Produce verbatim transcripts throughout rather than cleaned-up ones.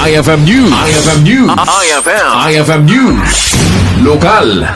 I F M News. I F M News. I F M. I F M News. Lokal.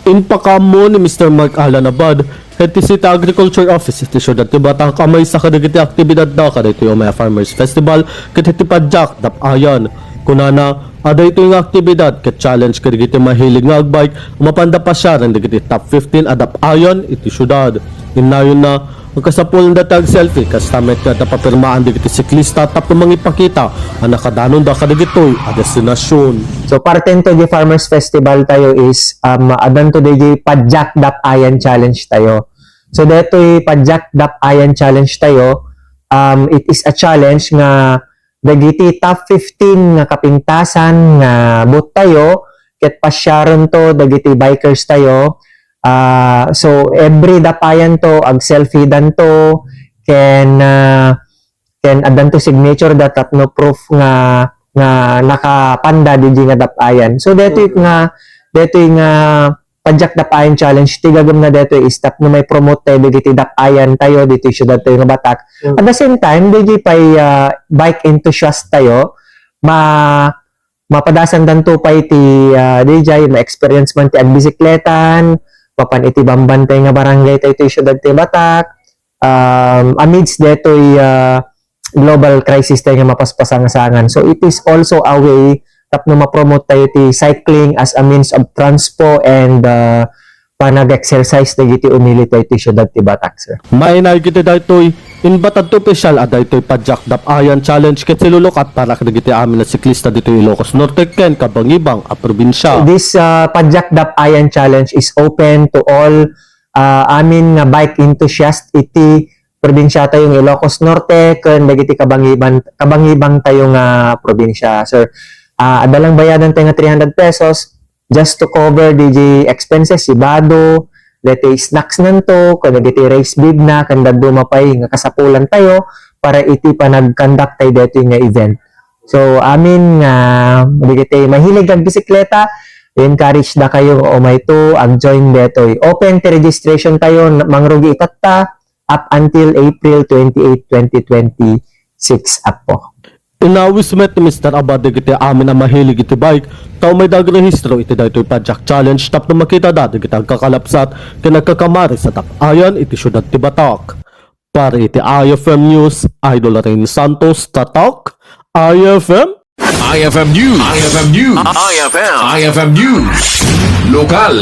Impakaammo ni Mister Mark Alan Abad, head ti City Agriculture Office iti siudad ti Batak a maysa kadagiti aktibidadda kadaytoy Umaya Farmers Festival ket iti padiak dap-ayan. Kunana, adda daytoy nga aktibidad ket challenge kadagiti mahilig nga agbike a mapanda pasiaren dagiti top fifteen a dap-ayan iti siudad. Innayonna, kasapulanda ti agselfie, kasta met ti adda papirmaan dagiti siklista tapno mangipakita a nakadanonda kadagitoy a destinasion. So, partento di Farmers Festival tayo is, um, addanto di padiak dap-ayan challenge tayo. So, detoy padiak dap-ayan challenge tayo, um, it is a challenge nga dagiti top fifteen nga kapintasan nga booth tayo, ket pasiarenton dagiti bikers tayo. Ah, so, every dap-ayan to, agselfie-dan to, ken, ah, ken addanto signature da tapno proof nga, nga nakapanda didi nga dap-ayan. So, detoy nga, detoy nga padiak dap-ayan challenge, ti gagumna detoy is tapno mai-promote tayo dagiti dap-ayan tayo ditoy siudad tayo nga Batak. Mm. At the same time, didi pay, ah, bike enthusiast tayo, ma-, mapadasandanto pay ti, ah, D J, ma-experience man ti agbisikletan, mapan iti bamban tayo nga barangay tayo itoy siudad tayo Batak, um, amidst detoy, ah, global crisis tayo nga mapaspasangasangan. So, it is also a way tapno ma-promote tayo ti cycling as a means of transpo and, ah, panag-exercise dagiti umili tayo ti siudad ti Batak, sir. Mainaig iti daytoy, imbatad ti opisyal a daytoy padiak dap-ayan challenge ket silulukat para kadagiti amin a siklista ditoy Ilocos Norte ken kabangibang a probinsia. This, ah, padiak dap-ayan challenge is open to all, ah, amin nga bike enthusiast iti probinsia tayo nga Ilocos Norte ken dagiti kabangiban-, kabangibang tayo nga probinsia, sir. Ah, adda lang bayadan tayo nga three hundred pesos just to cover dagiti expenses, sibado, dagiti snacks nanto, ken dagiti race bib na, ken dadduma pay nga kasapulan tayo para iti panag-conduct tayo detoy nga event. So, amin nga dagiti mahilig agbisikleta, encourage da kayo nga umayto, ag-join detoy. Open ti registration tayo, mangrugi itatta, up until April twenty-eight, twenty twenty-six, Apo. Inawis met ni Mister Abad dagiti amin a mahilig iti bike, ta umayda agrehistro iti daytoy padiak challenge tapno makitada dagiti agkakalapsat ken agkakamaris a dap-ayan iti siudad ti Batak. Para iti I F M News, Idol Rain Santos, Tatak, I F M. I F M News. I F M News. I F M. I F M News. Lokal.